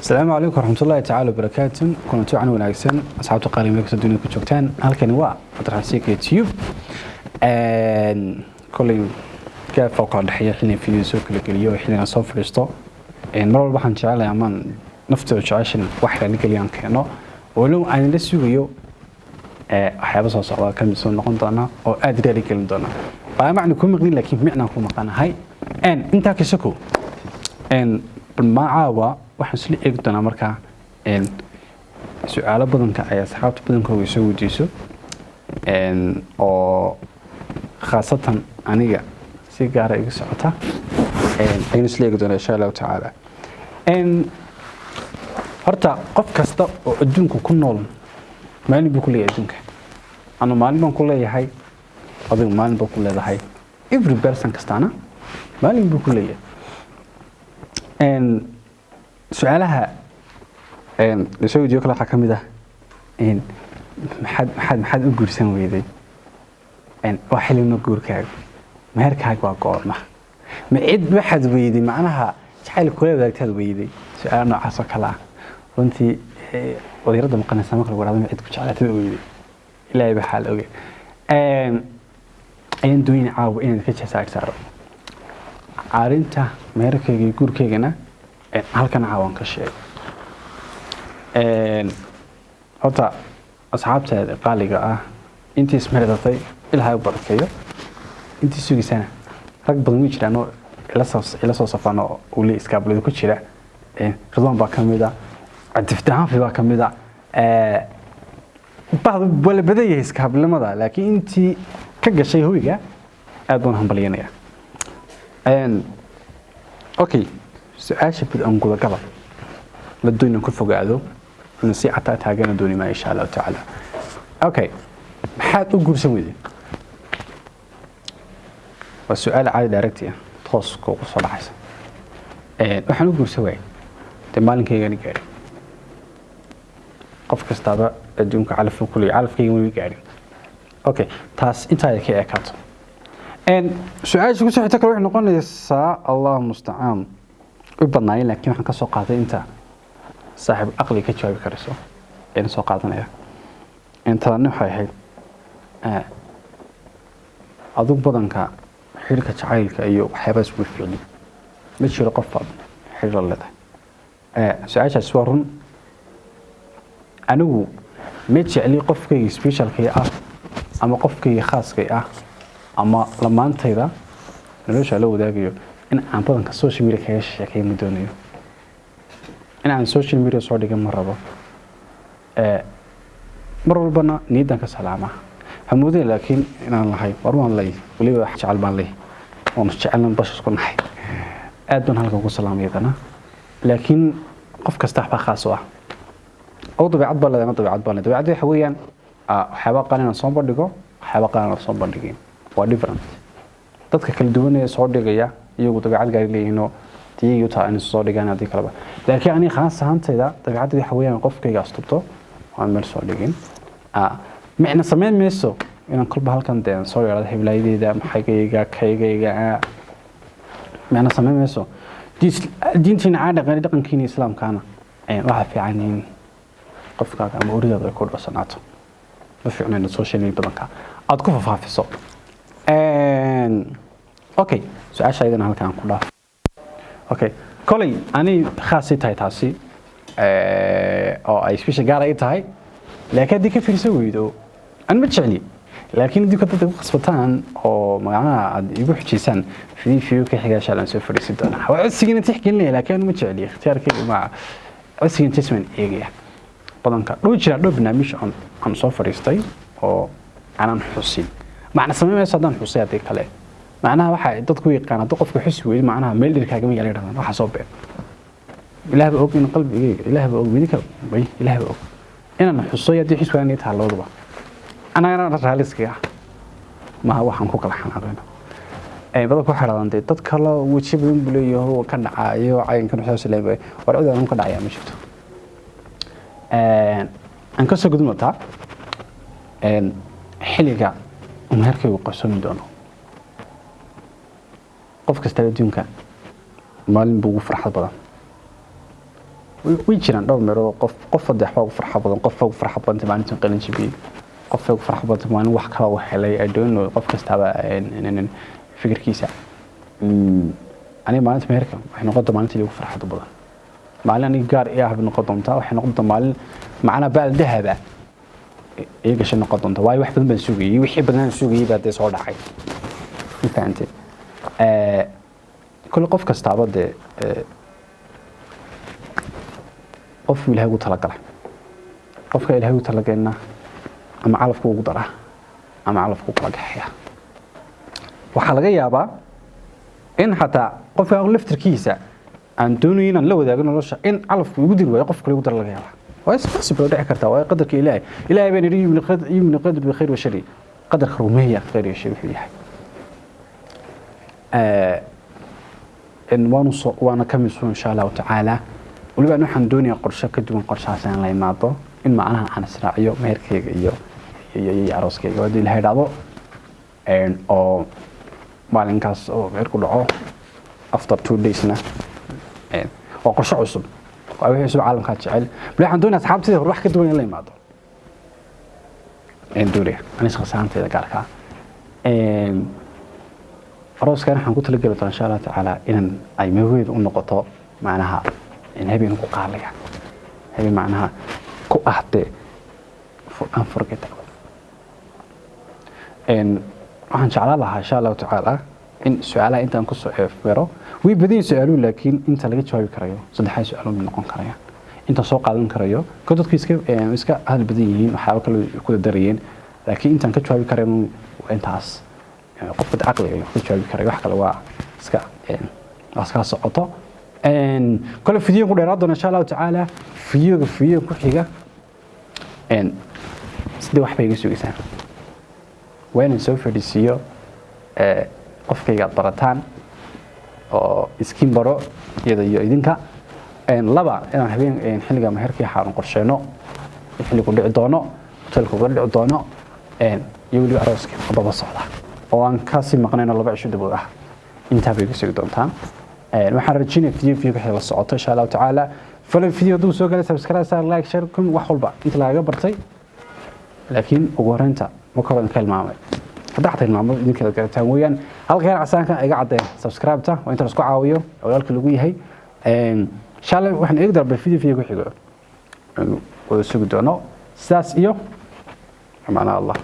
Asalaamu calaykum waraxmatullaahi tacaala wabarakaatu. Kulanti wacan wanaagsan, asxaabta qaali, meel kasta dunida ku joogtaan. Halkani waa Cabdiraxmaan CK Tube. Koley gaaf oo kala dhexeeya xilligan video soo kala geliyo, xilligan soo fadhiisto. Mar walba waxaan jecelahay amaan naftooda jeceshan wax raali geliyaan keeno, walow aan la sugayo waxyaaba soo socda ka mid soo noqon doona oo aada raali gelin doona. Baa macna ku maqlin, laakiin micnaan ku maqanahay. Intaa ka soko caawa waxaan isla eegi doonaa markaa su-aalo badanka ay asxaabta badankooga soo weydiiso, oo khaasatan aniga si gaara iga socota, aynu isla eegi doonaa insha Allahu tacaala. Horta qof kasta oo adduunka ku nool maalin buu ku leeyahay adduunka. Anu maalin baan ku leeyahay, adigu maalin baa ku leedahay, every person kastaana maalin buu ku leeyahay. Su-aalaha lasoo weydiyo kale waxaa ka mid ah: maxaad u guursan weyday? Waa xilima guurkaaga? Meherkaaga waa goorma? Ma cid waxaad weyday, macnaha jacayl kula wadaagtaad weyday? Su-aalo noocaas oo kale ah runtii wadiirada maqanaysa marka lagu dhahdo ma cid ku jeclaatad weyday. Ilaahay baa xaal oge. Ayaan doonayna caawa inaan ka jasaar saaro arrinta meherkayga iyo guurkaygana. Halkan caawan ka sheego. Horta asxaabteeda qaaliga ah, intii ismehersatay Ilaahay u barakeeyo, intii sugaysana rag badan way jiraan oo ila soo safan oo uli iskaabulada ku jira. Ridwaan baa ka mid ah, Cabdifatahanfi baa ka mid ah. Bahdu waa la badan yahay iskaabulnimada, laakiin intii ka gashay hoyga aad baan hambalyanaya. Okay, su-aasha bid aan gudagala la doon ku fogaado inuu si cataa taagana dooni maa insha Allahu tacaala. Okay, maxaad u guursan weyday? Waa su-aal caadi, direct ah, toos kugu soo dhacaysa. Waxaan u guursan waayay dee maalinkaygani gaadhin. Qof kastaaba adduunka calafuu ku leeyahay, calafkayga weli gaadhin. Okay, taas intaa ka ekaato. Su-aasha kusoo xigta kale waxay noqonaysaa, Allahu mustacaan, u badnaayeen, laakiin waxaan ka soo qaaday inta saaxiib aqli ka jawaabi karayso ayaan soo qaadanaya. Intaani waxay ahayd: adigu badanka xidhiidhka jacaylka iyo waxyaabahaas kuma fiicni, ma jiro qof baad xidhiidh la leedahay? Su-aashaas waa run. Anigu ma jecli qofkayga specialkay ah ama qofkayga khaaskay ah ama lamaantayda nolosha la wadaagayo in aan badanka social media kaga sheekeeyo. Ma doonayo in aan social media soo dhigan, ma rabo. Mar walbana niyaddan ka salaama hamoodaya, laakiin inaan lahay war waan lay, weliba wax jecel baan lay, oon jecelnan bashas ku nahay, aad baan halkan ku salaamay iyadana. Laakiin qof kasta waxbaa khaas u ah oo dabeecad baa leedahay, dabeecad baa leedahay. Dabeecadda waxa weeyaan waxyaaba qaar inaan soo bandhigo, waxyaaba qaar inaan soo bandhigin, waa different. Dadka kala duwan ee soo dhigaya iyagu dabeecad gaari leeyihiinoo tiyagii u tahay inay soo dhigaan haddii kaleba. Laakiin aniga khaas ahaantayda dabeecadda waxa weeyaan qofkayga astubto waan meel soo dhigin. Micna samayn mayso inaan kolba halkan dee soo yeelado heblaayadeyda, maxaygayga, kaygayga, micna samayn mayso. Diintiina caa dhaqankiina islaamkaana waxaa fiican in qofkaaga ama oridaada ay ku dhorsanaato. Ma fiicno inaad social media badanka aada ku fafaafiso. Okay, su-aasha ayadana halkaan ku dhaaf. Okay, koley ani khaasay tahay taasi oo ay special gaar ay tahay, laakiin haddii ka fiirsan weydo, an ma jecli, laakiin haddii dadka ku khasbataan oo magacaha aad igu xujaysaan, video ka xiga insha Allah soo fadhiisan doonaa. Waa codsigiina tixgelinaya, laakiin anu ma jecli, ikhtiyaarkayga ma codsigiina tisman eegaya. Badanka dhow jira dhowr barnaamij aan soo fadhiistay oo aanan xusin. Macna samayn mayso haddaan xusay haddii kale. Macnaha waxa dadku yaqaan haddii qofka xusi weydo, macnaha meel dhir kaagama yaala yidhahdaan. Waxa soo been, Ilaah baa og in qalbigayga, Ilaah baa og midinka bay, Ilaah baa og inaan xusay haddii xus waanay tahay labadaba. Anagana raaliskiga ah maha waxaan ku kala xanaaqayno. Badanku waxay dhahdaan dee dad kale weji badan buu leeyahay ka dhacaayo cayankan waxaas leeyahay. War cid aan ka dhacayaa ma jirto. Aan kasoo gudubnataa xilliga uu meherkaygu qarsoomi doono. Qof kasta adduunka maalin buu ugu farxad badan. Way jiraan dhowr meelood. Qof qof saddex baa ugu farxa badan. Qof ugu farxa badan maalintan qalin jabiyey, qof ugu farxa badan maalin wax kala uu helay. I don't know, qof kastaba fikirkiisa. Aniga maalinta meherka waxay noqon doontaa maalinta ugu farxada badan, maalin aniga gaar ii ah bay noqon doontaa. Waxay noqon doontaa maalin macnaa baal dahaba ii gashay noqon doonta, waayo wax badan baan sugayey. Wixii badan aan sugayey baa dee soo dhacay, ma fahantay? Kule qof kastaaba dee qofku Ilahay ugu talagalay, qofka Ilahay ugu talagalna ama calafku ugu daraa ama calafku kala gaxaya. Waxaa laga yaabaa in xataa qofka laftirkiisa aan doonayo inaan la wadaago nolosha in calafku igu diri waayo, qof kale igu dara laga yaabaa. Waa is possible oo dhici kartaa. Waa qadarka Ilaahay. Ilaahay baan yidhi: "Yumni qadar bi khayr wa shari." Qadarka rumeeya, khayr iyo shari wuxuu yahay. In waanu soo waana ka mid, insha Allahu tacaala. Weliba waxaan doonayaa qorshe ka duwan qorshahaas aan la imaado, in macnaha aan israaciyo meherkayga iyo arooskayga, haddii Ilaahay dhacdo oo maalinkaas oo meherku dhaco, after 2 daysna. Waa qorshe cusub, waa wixii cusub caalamkaa jecel. Bal waxaan doonaya asxaabtayda hore wax ka duwan in la imaado ayaan doonaya, ani shakhsiyaantayda gaarka ah. Arooskan waxaan ku talageli doonaa, insha Allah tacaala, inaan ay meweedu u noqoto macnaha in habeen ku qaaliya, habeen macnaha ku ah dee unforgettable. Waxaan jeclaan lahaa, insha Allahu tacaala, in su-aalaha intaan kusoo eefbero. Way badan yihiin su-aaluhu, laakiin inta laga jawaabi karayo saddexdaa su-aalood bay noqon karayaan intaan soo qaadan karayo. Ko dadku iska hadal badan yihiin, waxyaabo kale ku darayeen, laakiin intaan ka jawaabi karayo waa intaas. Qofka caqliga ka jawaabi karayo, wax kale waa iska socoto. Kole video ku dheeraad doona, insha Allahu tacaala. Videoga ku xiga sidee wax bay iga sugaysaan? Waa inaan soo fadhiisiiyo qofkayga aad barataan oo iskiin baro iyada iyo idinka. Laba, inaan habeen xilliga meherkii xaaran qorsheyno, xilligu dhici doono, hotelka uga dhici doono, iyo weliba arooska oo daba socda oo aan kasii maqnayno 2 cisho dabood ah. Intaa bay iga sugi doontaan. Waxaan rajeynaya video wixii la socoto, insha Allahu tacaala. Falo video hadduu soo galay, subscribe saar, like, share, comment, wax walba inta lagaga bartay. Laakiin ugu horreynta marka hore idinka hilmaamay, hadda xataa hilmaamo idinka garataan weeyaan. Halka yar casaanka iga caddeen subscribe-ta, waa inta la isku caawiyo walaalka lagu yahay. Shalay waxaan eegi doonaa video ku xigo wada sugi doono. Sidaas iyo amaana Allah.